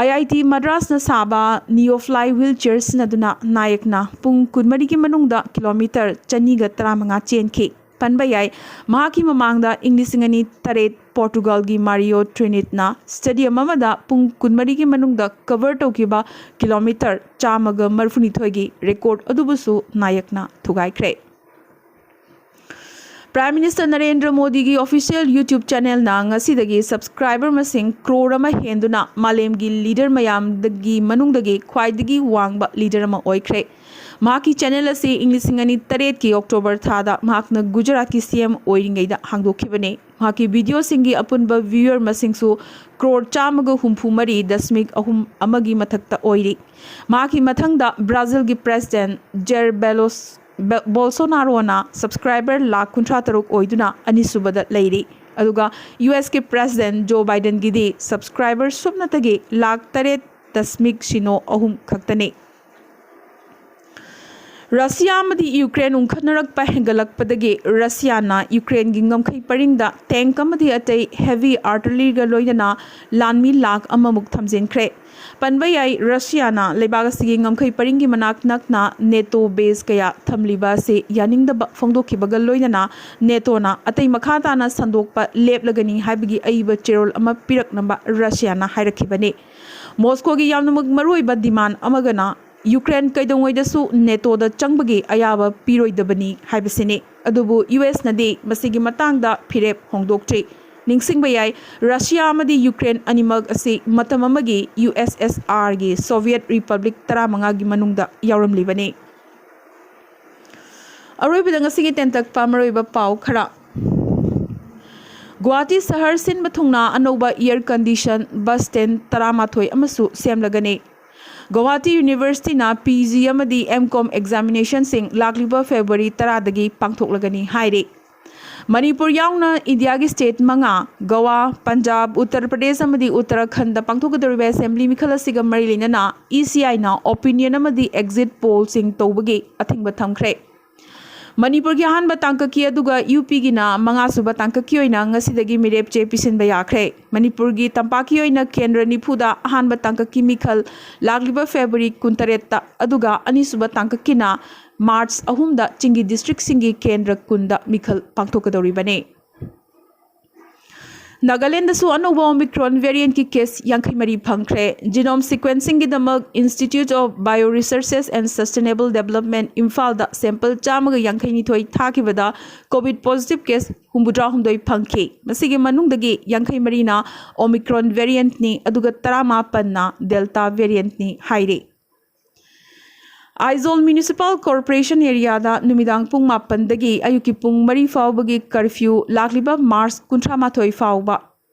ꯑꯥꯏ ꯑꯥꯏ ꯇꯤ ꯃꯗ꯭ꯔꯥꯁꯅ ꯁꯥꯕ ꯅꯤꯌꯣꯐ꯭ꯂꯥꯏ ꯋꯤꯜ ꯆꯤꯌꯔ ꯁꯤꯖꯤꯟꯅꯗꯨꯅ ꯅꯥꯌꯛꯅ ꯄꯨꯡ ꯀꯨꯟꯃꯔꯤꯒꯤ ꯃꯅꯨꯡꯗ ꯀꯤꯂꯣꯃꯤꯇꯔ ꯆꯅꯤꯒ ꯇꯔꯥꯃꯉꯥ ꯆꯦꯟꯈꯤ꯫ ꯄꯟꯕ ꯌꯥꯏ, ꯃꯍꯥꯛꯀꯤ ꯃꯃꯥꯡꯗ ꯏꯪ ꯂꯤꯁꯤꯡ ꯑꯅꯤ ꯇꯔꯦꯠ ꯄꯣꯔꯇꯨꯒꯜꯒꯤ ꯃꯥꯔꯤꯌꯣ ꯇ꯭ꯔꯤꯅꯤꯠꯅ ꯁ꯭ꯇꯦꯗꯤꯌꯝ ꯑꯃꯗ ꯄꯨꯡ ꯀꯨꯟꯃꯔꯤꯒꯤ ꯃꯅꯨꯡꯗ ꯀꯚꯔ ꯇꯧꯈꯤꯕ ꯀꯤꯂꯣꯃꯤꯇꯔ ꯆꯥꯝꯃꯒ ꯃꯔꯤꯐꯨꯅꯤꯊꯣꯏꯒꯤ ꯔꯦꯀꯣꯔꯗ ꯑꯗꯨꯕꯨꯁꯨ ꯅꯥꯌꯛꯅ ꯊꯨꯒꯥꯏꯈ꯭ꯔꯦ꯫ ꯄ꯭ꯔꯥꯏꯝ ꯃꯤꯅꯤꯁꯇꯔ ꯅꯔꯦꯟꯗ꯭ꯔ ꯃꯣꯗꯤꯒꯤ ꯑꯣꯐꯤꯁꯤꯌꯦꯜ YouTube ꯆꯦꯅꯦꯜꯅ ꯉꯁꯤꯗꯒꯤ ꯁꯕꯁꯀ꯭ꯔꯥꯏꯕꯔ ꯃꯁꯤꯡ ꯀ꯭ꯔꯣꯔ ꯑꯃ ꯍꯦꯟꯗꯨꯅ ꯃꯥꯂꯦꯝꯒꯤ ꯂꯤꯗꯔ ꯃꯌꯥꯝꯗꯒꯤ ꯃꯅꯨꯡꯗꯒꯤ ꯈ꯭ꯋꯥꯏꯗꯒꯤ ꯋꯥꯡꯕ ꯂꯤꯗꯔ ꯑꯃ ꯑꯣꯏꯈ꯭ꯔꯦ꯫ ꯃꯍꯥꯛꯀꯤ ꯆꯦꯅꯦꯜ ꯑꯁꯤ ꯏꯪ ꯂꯤꯁꯤꯡ ꯑꯅꯤ ꯇꯔꯦꯠꯀꯤ ꯑꯣꯛꯇꯣꯕꯔ ꯊꯥꯗ ꯃꯍꯥꯛꯅ ꯒꯨꯖꯔꯥꯠꯀꯤ ꯁꯤ ꯑꯦꯝ ꯑꯣꯏꯔꯤꯉꯩꯗ ꯍꯥꯡꯗꯣꯛꯈꯤꯕꯅꯤ꯫ ꯃꯍꯥꯛꯀꯤ ꯚꯤꯗꯤꯑꯣꯁꯤꯡꯒꯤ ꯑꯄꯨꯟꯕ ꯚ꯭ꯌꯨꯌꯔ ꯃꯁꯤꯡꯁꯨ ꯀ꯭ꯔꯣꯔ ꯆꯥꯝꯃꯒ ꯍꯨꯝꯐꯨ ꯃꯔꯤ ꯗꯁꯃꯤꯛ ꯑꯍꯨꯝ ꯑꯃꯒꯤ ꯃꯊꯛꯇ ꯑꯣꯏꯔꯤ꯫ ꯃꯍꯥꯛꯀꯤ ꯃꯊꯪꯗ ꯕ꯭ꯔꯥꯖꯤꯜꯒꯤ ꯄ꯭ꯔꯦꯁꯤꯗꯦꯟꯠ ꯖꯦꯔ ꯕꯦꯂꯣꯁ ꯕ- ꯕꯣꯜꯁꯣꯅꯥꯔꯣꯅ ꯁꯕꯁꯀ꯭ꯔꯥꯏꯕꯔ ꯂꯥꯈ ꯀꯨꯟꯊ꯭ꯔꯥ ꯇꯔꯨꯛ ꯑꯣꯏꯗꯨꯅ ꯑꯅꯤꯁꯨꯕꯗ ꯂꯩꯔꯤ꯫ ꯑꯗꯨꯒ ꯌꯨ ꯑꯦꯁꯀꯤ ꯄ꯭ꯔꯦꯁꯤꯗꯦꯟꯠ ꯖꯣ ꯕꯥꯏꯗꯦꯟꯒꯤꯗꯤ ꯁꯕꯁꯀ꯭ꯔꯥꯏꯕꯔ ꯁꯨꯞꯅꯇꯒꯤ ꯂꯥꯈ ꯇꯔꯦꯠ ꯗꯁꯃꯤꯛ ꯁꯤꯅꯣ ꯑꯍꯨꯝ ꯈꯛꯇꯅꯤ꯫ ꯔꯁꯤꯌꯥ ꯑꯃꯗꯤ ꯌꯨꯀ꯭ꯔꯦꯟ ꯎꯪꯈꯠꯅꯔꯛꯄ ꯍꯦꯟꯒꯠꯂꯛꯄꯗꯒꯤ ꯔꯁꯤꯌꯥꯅ ꯌꯨꯀ꯭ꯔꯦꯟꯒꯤ ꯉꯝꯈꯩ ꯄꯔꯤꯡꯗ ꯇꯦꯡꯛ ꯑꯃꯗꯤ ꯑꯇꯩ ꯍꯦꯚꯤ ꯑꯥꯔꯇꯤꯂꯔꯤꯒ ꯂꯣꯏꯅꯅ ꯂꯥꯟꯃꯤ ꯂꯥꯈ ꯑꯃꯃꯨꯛ ꯊꯝꯖꯤꯟꯈ꯭ꯔꯦ꯫ ꯄꯟꯕ ꯌꯥꯏ, ꯔꯁꯤꯌꯥꯅ ꯂꯩꯕꯥꯛ ꯑꯁꯤꯒꯤ ꯉꯝꯈꯩ ꯄꯔꯤꯡꯒꯤ ꯃꯅꯥꯛ ꯅꯛꯅ ꯅꯦꯇꯣ ꯕꯦꯖ ꯀꯌꯥ ꯊꯝꯂꯤꯕ ꯑꯁꯤ ꯌꯥꯅꯤꯡꯗꯕ ꯐꯣꯡꯗꯣꯛꯈꯤꯕꯒ ꯂꯣꯏꯅꯅ ꯅꯦꯇꯣꯅ ꯑꯇꯩ ꯃꯈꯥ ꯇꯥꯅ ꯁꯟꯗꯣꯛꯄ ꯂꯦꯞꯂꯒꯅꯤ ꯍꯥꯏꯕꯒꯤ ꯑꯏꯕ ꯆꯦꯔꯣꯜ ꯑꯃ ꯄꯤꯔꯛꯅꯕ ꯔꯁꯤꯌꯥꯅ ꯍꯥꯏꯔꯛꯈꯤꯕꯅꯤ꯫ ꯃꯣꯁꯀꯣꯒꯤ ꯌꯥꯝꯅꯃꯛ ꯃꯔꯨꯑꯣꯏꯕ ꯗꯤꯃꯥꯟ ꯑꯃꯒꯅ ꯌꯨꯀ꯭ꯔꯦꯟ ꯀꯩꯗꯧꯉꯩꯗꯁꯨ ꯅꯦꯇꯣꯗ ꯆꯪꯕꯒꯤ ꯑꯌꯥꯕ ꯄꯤꯔꯣꯏꯗꯕꯅꯤ ꯍꯥꯏꯕꯁꯤꯅꯤ꯫ ꯑꯗꯨꯕꯨ ꯌꯨ ꯑꯦꯁꯅꯗꯤ ꯃꯁꯤꯒꯤ ꯃꯇꯥꯡꯗ ꯐꯤꯔꯦꯞ ꯍꯣꯡꯗꯣꯛꯇ꯭ꯔꯤ꯫ ꯅꯤꯡꯁꯤꯡꯕ ꯌꯥꯏ, ꯔꯁꯤꯌꯥ ꯑꯃꯗꯤ ꯌꯨꯀ꯭ꯔꯦꯟ ꯑꯅꯤꯃꯛ ꯑꯁꯤ ꯃꯇꯝ ꯑꯃꯒꯤ ꯌꯨ ꯑꯦꯁ ꯑꯦꯁ ꯑꯥꯔꯒꯤ ꯁꯣꯚꯤꯌꯦꯠ ꯔꯤꯄꯕ꯭ꯂꯤꯛ ꯇꯔꯥꯃꯉꯥꯒꯤ ꯃꯅꯨꯡꯗ ꯌꯥꯎꯔꯝꯂꯤꯕꯅꯤ꯫ ꯑꯔꯣꯏꯕꯗ ꯉꯁꯤꯒꯤ ꯇꯦꯟꯇꯛꯄ ꯃꯔꯨꯑꯣꯏꯕ ꯄꯥꯎ ꯈꯔ꯫ ꯒꯨꯋꯥꯍꯥꯇꯤ ꯁꯍꯔ ꯁꯤꯟꯕ ꯊꯨꯡꯅ ꯑꯅꯧꯕ ꯏꯌꯔ ꯀꯟꯗꯤꯁꯟ ꯕꯁ ꯁ꯭ꯇꯦꯟ ꯇꯔꯥꯃꯥꯊꯣꯏ ꯑꯃꯁꯨ ꯁꯦꯝꯂꯒꯅꯤ꯫ ꯒꯨꯋꯥꯍꯥꯇꯤ ꯌꯨꯅꯤꯚꯔꯁꯤꯇꯤꯅ ꯄꯤ ꯖꯤ ꯑꯃꯗꯤ ꯑꯦꯝ ꯀꯣꯝ ꯑꯦꯛꯖꯥꯃꯤꯅꯦꯁꯟꯁꯤꯡ ꯂꯥꯛꯂꯤꯕ ꯐꯦꯕ꯭ꯔꯨꯋꯥꯔꯤ ꯇꯔꯥꯗꯒꯤ ꯄꯥꯡꯊꯣꯛꯂꯒꯅꯤ ꯍꯥꯏꯔꯤ꯫ ꯃꯅꯤꯄꯨꯔ ꯌꯥꯎꯅ ꯏꯟꯗꯤꯌꯥꯒꯤ ꯁ꯭ꯇꯦꯠ ꯃꯉꯥ, ꯒꯋꯥ, ꯄꯟꯖꯥꯕ, ꯎꯠꯇꯔ ꯄ꯭ꯔꯗꯦꯁ ꯑꯃꯗꯤ ꯎꯠꯇꯔꯥꯈꯟꯗ ꯄꯥꯡꯊꯣꯛꯀꯗꯧꯔꯤꯕ ꯑꯦꯁꯦꯝꯕ꯭ꯂꯤ ꯃꯤꯈꯜ ꯑꯁꯤꯒ ꯃꯔꯤ ꯂꯩꯅꯅ ꯏ ꯁꯤ ꯑꯥꯏꯅ ꯑꯣꯄꯤꯅꯤꯌꯟ ꯑꯃꯗꯤ ꯑꯦꯛꯖꯤꯠ ꯄꯣꯜꯁꯤꯡ ꯇꯧꯕꯒꯤ ꯑꯊꯤꯡꯕ ꯊꯝꯈ꯭ꯔꯦ꯫ ꯃꯅꯤꯄꯨꯔꯒꯤ ꯑꯍꯥꯟꯕ ꯇꯥꯡꯀꯛꯀꯤ ꯑꯗꯨꯒ ꯌꯨ ꯄꯤꯒꯤꯅ ꯃꯉꯥꯁꯨꯕ ꯇꯥꯡꯀꯛꯀꯤ ꯑꯣꯏꯅ ꯉꯁꯤꯗꯒꯤ ꯃꯤꯔꯦꯞ ꯆꯦ ꯄꯤꯁꯤꯟꯕ ꯌꯥꯈ꯭ꯔꯦ꯫ ꯃꯅꯤꯄꯨꯔꯒꯤ ꯇꯝꯄꯥꯛꯀꯤ ꯑꯣꯏꯅ ꯀꯦꯟꯗ꯭ꯔ ꯅꯤꯐꯨꯗ ꯑꯍꯥꯟꯕ ꯇꯥꯡꯀꯛꯀꯤ ꯃꯤꯈꯜ ꯂꯥꯛꯂꯤꯕ ꯐꯦꯕ꯭ꯔꯨꯋꯥꯔꯤ ꯀꯨꯟꯇꯔꯦꯠꯇ, ꯑꯗꯨꯒ ꯑꯅꯤꯁꯨꯕ ꯇꯥꯡꯀꯛꯀꯤꯅ ꯃꯥꯔꯆ ꯑꯍꯨꯝꯗ ꯆꯤꯡꯒꯤ ꯗꯤꯁꯇ꯭ꯔꯤꯛꯁꯤꯡꯒꯤ ꯀꯦꯟꯗ꯭ꯔ ꯀꯨꯟꯗ ꯃꯤꯈꯜ ꯄꯥꯡꯊꯣꯛꯀꯗꯧꯔꯤꯕꯅꯤ꯫ ꯅꯥꯒꯥꯂꯦꯟꯗꯁꯨ ꯑꯅꯧꯕ ꯑꯣꯃꯤꯀ꯭ꯔꯣꯟ ꯚꯦꯔꯤꯌꯦꯟꯠꯀꯤ ꯀꯦꯁ ꯌꯥꯡꯈꯩ ꯃꯔꯤ ꯐꯪꯈ꯭ꯔꯦ꯫ ꯖꯤꯅꯣꯝ ꯁꯤꯀ꯭ꯋꯦꯟꯁꯤꯡꯒꯤꯗꯃꯛ Institute of Bioresources and Sustainable Development ꯏꯝꯐꯥꯜꯗ ꯁꯦꯝꯄꯜ ꯆꯥꯝꯃꯒ ꯌꯥꯡꯈꯩ ꯅꯤꯊꯣꯏ ꯊꯥꯈꯤꯕꯗ ꯀꯣꯚꯤꯗ ꯄꯣꯖꯤꯇꯤꯚ ꯀꯦꯁ ꯍꯨꯝꯐꯨꯇꯔꯥ ꯍꯨꯝꯗꯣꯏ ꯐꯪꯈꯤ꯫ ꯃꯁꯤꯒꯤ ꯃꯅꯨꯡꯗꯒꯤ ꯌꯥꯡꯈꯩ ꯃꯔꯤꯅ ꯑꯣꯃꯤꯀ꯭ꯔꯣꯟ ꯚꯦꯔꯤꯌꯦꯟꯠꯅꯤ, ꯑꯗꯨꯒ ꯇꯔꯥꯃꯥꯄꯟꯅ ꯗꯦꯜꯇꯥ ꯚꯦꯔꯤꯌꯦꯟꯠꯅꯤ ꯍꯥꯏꯔꯤ꯫ ꯑꯥꯏꯖꯣꯜ ꯃ꯭ꯌꯨꯅꯤꯁꯤꯄꯥꯜ ꯀꯣꯔꯄꯣꯔꯦꯁꯟ ꯑꯦꯔꯤꯌꯥꯗ ꯅꯨꯃꯤꯗꯥꯡ ꯄꯨꯡ ꯃꯥꯄꯟꯗꯒꯤ ꯑꯌꯨꯛꯀꯤ ꯄꯨꯡ ꯃꯔꯤ ꯐꯥꯎꯕꯒꯤ ꯀꯔꯐ꯭ꯌꯨ ꯂꯥꯛꯂꯤꯕ ꯃꯥꯔꯆ ꯀꯨꯟꯊ꯭ꯔꯥ ꯃꯥꯊꯣꯏ ꯐꯥꯎꯕ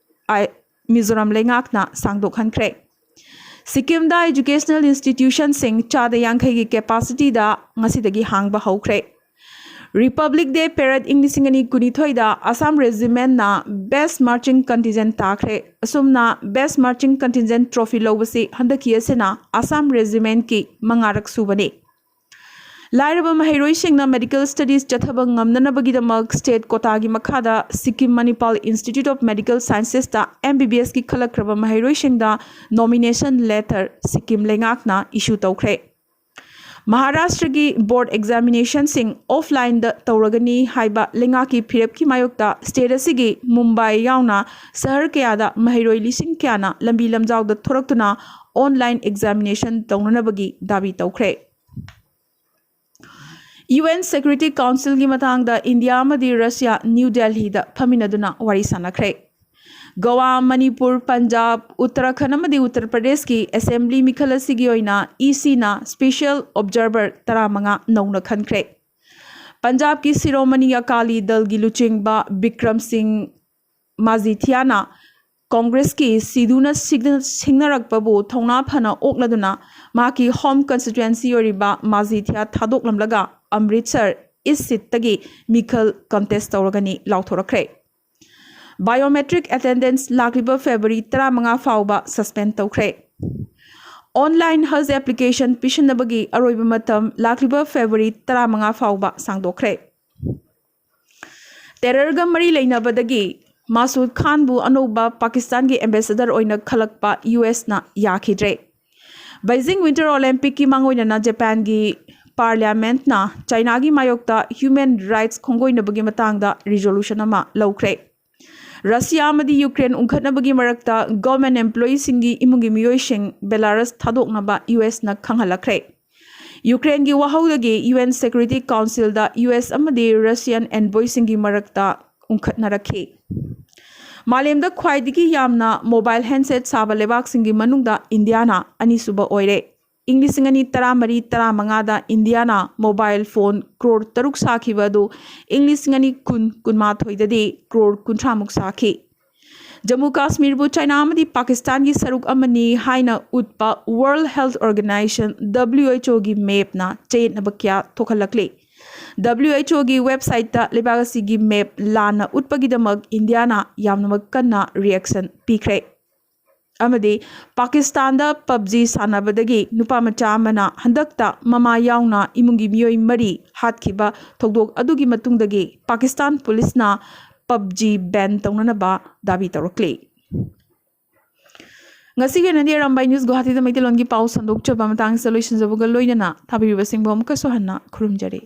ꯑꯥꯏ-, ꯃꯤꯖꯣꯔꯥꯝ ꯂꯩꯉꯥꯛꯅ ꯁꯥꯡꯗꯣꯛꯍꯟꯈ꯭ꯔꯦ꯫ ꯁꯤꯛꯀꯤꯝꯗ ꯏꯖꯨꯀꯦꯁꯅꯦꯜ ꯏꯟꯁꯇꯤꯇ꯭ꯌꯨꯁꯟꯁꯤꯡ ꯆꯥꯗ ꯌꯥꯡꯈꯩꯒꯤ ꯀꯦꯄꯥꯁꯤꯇꯤꯗ ꯉꯁꯤꯗꯒꯤ ꯍꯥꯡꯕ ꯍꯧꯈ꯭ꯔꯦ꯫ ꯔꯤꯄꯕ꯭ꯂꯤꯛ ꯗꯦ ꯄꯦꯔꯦꯗ ꯏꯪ ꯂꯤꯁꯤꯡ ꯑꯅꯤ ꯀꯨꯟꯅꯤꯊꯣꯏꯗ ꯑꯁꯥꯝ ꯔꯦꯖꯤꯃꯦꯟꯠꯅ ꯕꯦꯁ ꯃꯥꯔꯆꯤꯡ ꯀꯟꯇꯤꯟꯖꯦꯟꯠ ꯇꯥꯈ꯭ꯔꯦ꯫ ꯑꯁꯨꯝꯅ ꯕꯦꯁ ꯃꯥꯔꯆꯤꯡ ꯀꯟꯇꯤꯟꯖꯦꯟꯠ ꯇ꯭ꯔꯣꯐꯤ ꯂꯧꯕꯁꯤ ꯍꯟꯗꯛꯀꯤ ꯑꯁꯤꯅ ꯑꯁꯥꯝ ꯔꯦꯖꯤꯃꯦꯟꯠꯀꯤ ꯃꯉꯥꯔꯛ ꯁꯨꯕꯅꯤ꯫ ꯂꯥꯏꯔꯕ ꯃꯍꯩꯔꯣꯏꯁꯤꯡꯅ ꯃꯦꯗꯤꯀꯦꯜ ꯁ꯭ꯇꯗꯤꯁ ꯆꯠꯊꯕ ꯉꯝꯅꯅꯕꯒꯤꯗꯃꯛ ꯁ꯭ꯇꯦꯠ ꯀꯣꯇꯥꯒꯤ ꯃꯈꯥꯗ Sikkim Manipal institute of medical ꯁꯥꯏꯟꯁꯦꯁꯇ ꯑꯦꯝ ꯕꯤ ꯕꯤ ꯑꯦꯁꯀꯤ ꯈꯜꯂꯛꯈ꯭ꯔꯕ ꯃꯍꯩꯔꯣꯏꯁꯤꯡꯗ ꯅꯣꯃꯤꯅꯦꯁꯟ ꯂꯦꯇꯔ ꯁꯤꯛꯀꯤꯝ ꯂꯩꯉꯥꯛꯅ ꯏꯁꯨ ꯇꯧꯈ꯭ꯔꯦ꯫ ꯃꯍꯥꯔꯥꯁꯇ꯭ꯔꯒꯤ ꯕꯣꯔꯗ ꯑꯦꯛꯖꯥꯃꯤꯅꯦꯁꯟꯁꯤꯡ ꯑꯣꯐꯂꯥꯏꯟꯗ ꯇꯧꯔꯒꯅꯤ ꯍꯥꯏꯕ ꯂꯩꯉꯥꯛꯀꯤ ꯐꯤꯔꯦꯞꯀꯤ ꯃꯥꯌꯣꯛꯇ ꯁ꯭ꯇꯦꯠ ꯑꯁꯤꯒꯤ ꯃꯨꯝꯕꯥꯏ ꯌꯥꯎꯅ ꯁꯍꯔ ꯀꯌꯥꯗ ꯃꯍꯩꯔꯣꯏ ꯂꯤꯁꯤꯡ ꯀꯌꯥꯅ ꯂꯝꯕꯤ ꯂꯝꯖꯥꯎꯗ ꯊꯣꯔꯛꯇꯨꯅ ꯑꯣꯟꯂꯥꯏꯟ ꯑꯦꯛꯖꯥꯃꯤꯅꯦꯁꯟ ꯇꯧꯅꯅꯕꯒꯤ ꯗꯥꯕꯤ ꯇꯧꯈ꯭ꯔꯦ꯫ ꯌꯨ ꯑꯦꯟ ꯁꯦꯀ꯭ꯌꯨꯔꯤꯇꯤ ꯀꯥꯎꯟꯁꯤꯜꯒꯤ ꯃꯇꯥꯡꯗ ꯏꯟꯗꯤꯌꯥ ꯑꯃꯗꯤ ꯔꯁꯤꯌꯥ ꯅ꯭ꯌꯨ ꯗꯦꯜꯍꯤꯗ ꯐꯝꯃꯤꯟꯅꯗꯨꯅ ꯋꯥꯔꯤ ꯁꯥꯟꯅꯈ꯭ꯔꯦ꯫ ꯒꯣꯋꯥ, ꯃꯅꯤꯄꯨꯔ, ꯄꯟꯖꯥꯕ, ꯎꯠꯇꯔꯥꯈꯟꯗ ꯑꯃꯗꯤ ꯎꯠꯇꯔ ꯄ꯭ꯔꯗꯦꯁꯀꯤ ꯑꯦꯁꯦꯝꯕ꯭ꯂꯤ ꯃꯤꯈꯜ ꯑꯁꯤꯒꯤ ꯑꯣꯏꯅ ꯏ ꯁꯤꯅ ꯁ꯭ꯄꯦꯁꯤꯌꯦꯜ ꯑꯣꯕꯖꯥꯔꯚꯔ ꯇꯔꯥꯃꯉꯥ ꯅꯧꯅ ꯈꯟꯈ꯭ꯔꯦ꯫ ꯄꯟꯖꯥꯕꯀꯤ ꯁꯤꯔꯣꯃꯅꯤ ꯑꯀꯥꯂꯤ ꯗꯜꯒꯤ ꯂꯨꯆꯤꯡꯕ ꯕꯤꯀ꯭ꯔꯝ ꯁꯤꯡ ꯃꯥꯖꯤꯊꯤꯌꯥꯅ ꯀꯣꯡꯒ꯭ꯔꯦꯁꯀꯤ ꯁꯤꯗꯨꯅ ꯁꯤꯡꯅ-, ꯁꯤꯡꯅꯔꯛꯄꯕꯨ ꯊꯧꯅꯥ ꯐꯅ ꯑꯣꯛꯂꯗꯨꯅ ꯃꯍꯥꯛꯀꯤ ꯍꯣꯝ ꯀꯟꯁꯇꯤꯇ꯭ꯋꯦꯟꯁꯤ ꯑꯣꯏꯔꯤꯕ ꯃꯥꯖꯤꯊꯤꯌꯥ ꯊꯥꯗꯣꯛꯂꯝꯂꯒ ꯑꯃ꯭ꯔꯤꯠꯁꯔ ꯏꯁ ꯁꯤꯠꯇꯒꯤ ꯃꯤꯈꯜ ꯀꯟꯇꯦꯁ ꯇꯧꯔꯒꯅꯤ ꯂꯥꯎꯊꯣꯔꯛꯈ꯭ꯔꯦ꯫ ꯕꯥꯏꯑꯣꯃꯦꯇ꯭ꯔꯤꯛ ꯑꯦꯇꯦꯟꯗꯦꯟꯁ ꯂꯥꯛꯂꯤꯕ ꯐꯦꯕ꯭ꯔꯨꯋꯥꯔꯤ ꯇꯔꯥꯃꯉꯥ ꯐꯥꯎꯕ ꯁꯁꯄꯦꯟ ꯇꯧꯈ꯭ꯔꯦ꯫ ꯑꯣꯟꯂꯥꯏꯟ ꯍꯖ ꯑꯦꯄ꯭ꯂꯤꯀꯦꯁꯟ ꯄꯤꯁꯤꯟꯅꯕꯒꯤ ꯑꯔꯣꯏꯕ ꯃꯇꯝ ꯂꯥꯛꯂꯤꯕ ꯐꯦꯕ꯭ꯔꯨꯋꯥꯔꯤ ꯇꯔꯥꯃꯉꯥ ꯐꯥꯎꯕ ꯁꯥꯡꯗꯣꯛꯈ꯭ꯔꯦ꯫ ꯇꯦꯔꯔꯒ ꯃꯔꯤ ꯂꯩꯅꯕꯗꯒꯤ ꯃꯥꯁꯨꯗ ꯈꯥꯟꯕꯨ ꯑꯅꯧꯕ ꯄꯥꯀꯤꯁꯇꯥꯟꯒꯤ ꯑꯦꯝꯕꯦꯁꯦꯗꯔ ꯑꯣꯏꯅ ꯈꯜꯂꯛꯄ ꯌꯨ ꯑꯦꯁꯅ ꯌꯥꯈꯤꯗ꯭ꯔꯦ꯫ ꯕꯩꯖꯤꯡ ꯋꯤꯟꯇꯔ ꯑꯣꯂꯦꯝꯄꯤꯛꯀꯤ ꯃꯥꯡꯑꯣꯏꯅꯅ ꯖꯄꯥꯟꯒꯤ ꯄꯥꯔꯂꯤꯌꯥꯃꯦꯟꯠꯅ ꯆꯥꯏꯅꯥꯒꯤ ꯃꯥꯌꯣꯛꯇ ꯍ꯭ꯌꯨꯃꯦꯟ ꯔꯥꯏꯠꯁ ꯈꯣꯡꯒꯣꯏꯅꯕꯒꯤ ꯃꯇꯥꯡꯗ ꯔꯤꯖꯣꯂꯨꯁꯟ ꯑꯃ ꯂꯧꯈ꯭ꯔꯦ꯫ ꯔꯁꯤꯌꯥ ꯑꯃꯗꯤ ꯌꯨꯀ꯭ꯔꯦꯟ ꯎꯪꯈꯠꯅꯕꯒꯤ ꯃꯔꯛꯇ ꯒꯚꯔꯟꯃꯦꯟꯠ ꯑꯦꯝꯄ꯭ꯂꯣꯌꯤꯁꯤꯡꯒꯤ ꯏꯃꯨꯡꯒꯤ ꯃꯤꯑꯣꯏꯁꯤꯡ ꯕꯦꯂꯥꯔꯁ ꯊꯥꯗꯣꯛꯅꯕ ꯌꯨ ꯑꯦꯁꯅ ꯈꯪꯍꯜꯂꯛꯈ꯭ꯔꯦ꯫ ꯌꯨꯀ꯭ꯔꯦꯟꯒꯤ ꯋꯥꯍꯧꯗꯒꯤ ꯌꯨ ꯑꯦꯟ ꯁꯦꯀ꯭ꯌꯨꯔꯤꯇꯤ ꯀꯥꯎꯟꯁꯤꯜꯗ ꯌꯨ ꯑꯦꯁ ꯑꯃꯗꯤ ꯔꯁꯤꯌꯥꯟ ꯑꯦꯟꯚꯣꯏꯁꯤꯡꯒꯤ ꯃꯔꯛꯇ ꯎꯪꯈꯠꯅꯔꯛꯈꯤ꯫ ꯃꯥꯂꯦꯝꯗ ꯈ꯭ꯋꯥꯏꯗꯒꯤ ꯌꯥꯝꯅ ꯃꯣꯕꯥꯏꯜ ꯍꯦꯟꯁꯦꯠ ꯁꯥꯕ ꯂꯩꯕꯥꯛꯁꯤꯡꯒꯤ ꯃꯅꯨꯡꯗ ꯏꯟꯗꯤꯌꯥꯅ ꯑꯅꯤꯁꯨꯕ ꯑꯣꯏꯔꯦ꯫ ꯏꯪ ꯂꯤꯁꯤꯡ ꯑꯅꯤ ꯇꯔꯥꯃꯔꯤ ꯇꯔꯥꯃꯉꯥꯗ ꯏꯟꯗꯤꯌꯥꯅ ꯃꯣꯕꯥꯏꯜ ꯐꯣꯟ ꯀ꯭ꯔꯣꯔ ꯇꯔꯨꯛ ꯁꯥꯈꯤꯕ ꯑꯗꯨ ꯏꯪ ꯂꯤꯁꯤꯡ ꯑꯅꯤ ꯀꯨꯟ ꯀꯨꯟꯃꯥꯊꯣꯏꯗꯗꯤ ꯀ꯭ꯔꯣꯔ ꯀꯨꯟꯊ꯭ꯔꯥꯃꯨꯛ ꯁꯥꯈꯤ꯫ ꯖꯝꯃꯨ ꯀꯥꯁꯃꯤꯔꯕꯨ ꯆꯥꯏꯅꯥ ꯑꯃꯗꯤ ꯄꯥꯀꯤꯁꯇꯥꯟꯒꯤ ꯁꯔꯨꯛ ꯑꯃꯅꯤ ꯍꯥꯏꯅ ꯎꯠꯄ ꯋꯥꯔꯜ ꯍꯦꯜꯊ ꯑꯣꯔꯒꯅꯥꯏꯖꯦꯁꯟ, ꯗꯕ꯭ꯂꯤꯌꯨ ꯑꯩꯆ ꯑꯣꯒꯤ ꯃꯦꯞꯅ ꯆꯌꯦꯠꯅꯕ ꯀꯌꯥ ꯊꯣꯛꯍꯜꯂꯛꯂꯤ꯫ ꯗꯕ꯭ꯂꯤꯌꯨ ꯑꯩꯆ ꯑꯣꯒꯤ ꯋꯦꯕꯁꯥꯏꯠꯇ ꯂꯩꯕꯥꯛ ꯑꯁꯤꯒꯤ ꯃꯦꯞ ꯂꯥꯟꯅ ꯎꯠꯄꯒꯤꯗꯃꯛ ꯏꯟꯗꯤꯌꯥꯅ ꯌꯥꯝꯅꯃꯛ ꯀꯟꯅ ꯔꯤꯌꯦꯛꯁꯟ ꯄꯤꯈ꯭ꯔꯦ꯫ ꯑꯃꯗꯤ ꯄꯥꯀꯤꯁꯇꯥꯟꯗ ꯄꯕꯖꯤ ꯁꯥꯟꯅꯕꯗꯒꯤ ꯅꯨꯄꯥ ꯃꯆꯥ ꯑꯃꯅ ꯍꯟꯗꯛꯇ ꯃꯃꯥ ꯌꯥꯎꯅ ꯏꯃꯨꯡꯒꯤ ꯃꯤꯑꯣꯏ ꯃꯔꯤ ꯍꯥꯠꯈꯤꯕ ꯊꯧꯗꯣꯛ ꯑꯗꯨꯒꯤ ꯃꯇꯨꯡꯗꯒꯤ ꯄꯥꯀꯤꯁꯇꯥꯟ ꯄꯨꯂꯤꯁꯅ ꯄꯕꯖꯤ ꯕꯦꯟ ꯇꯧꯅꯅꯕ ꯗꯥꯕꯤ ꯇꯧꯔꯛꯂꯤ꯫ ꯉꯁꯤꯒꯤ ꯑꯣꯏꯅꯗꯤ ꯑꯔꯥꯝꯕꯥꯏ ꯅ꯭ꯌꯨꯁ ꯒꯨꯋꯥꯍꯥꯇꯤꯗ ꯃꯩꯇꯩꯂꯣꯟꯒꯤ ꯄꯥꯎ ꯁꯟꯗꯣꯛꯆꯕ ꯃꯇꯥꯡꯁꯤꯗ ꯂꯣꯏꯁꯤꯟꯖꯕꯒ ꯂꯣꯏꯅꯅ ꯊꯥꯕꯤꯔꯤꯕꯁꯤꯡꯕꯨ ꯑꯃꯨꯛꯀꯁꯨ ꯍꯟꯅ ꯈꯨꯔꯨꯝꯖꯔꯤ꯫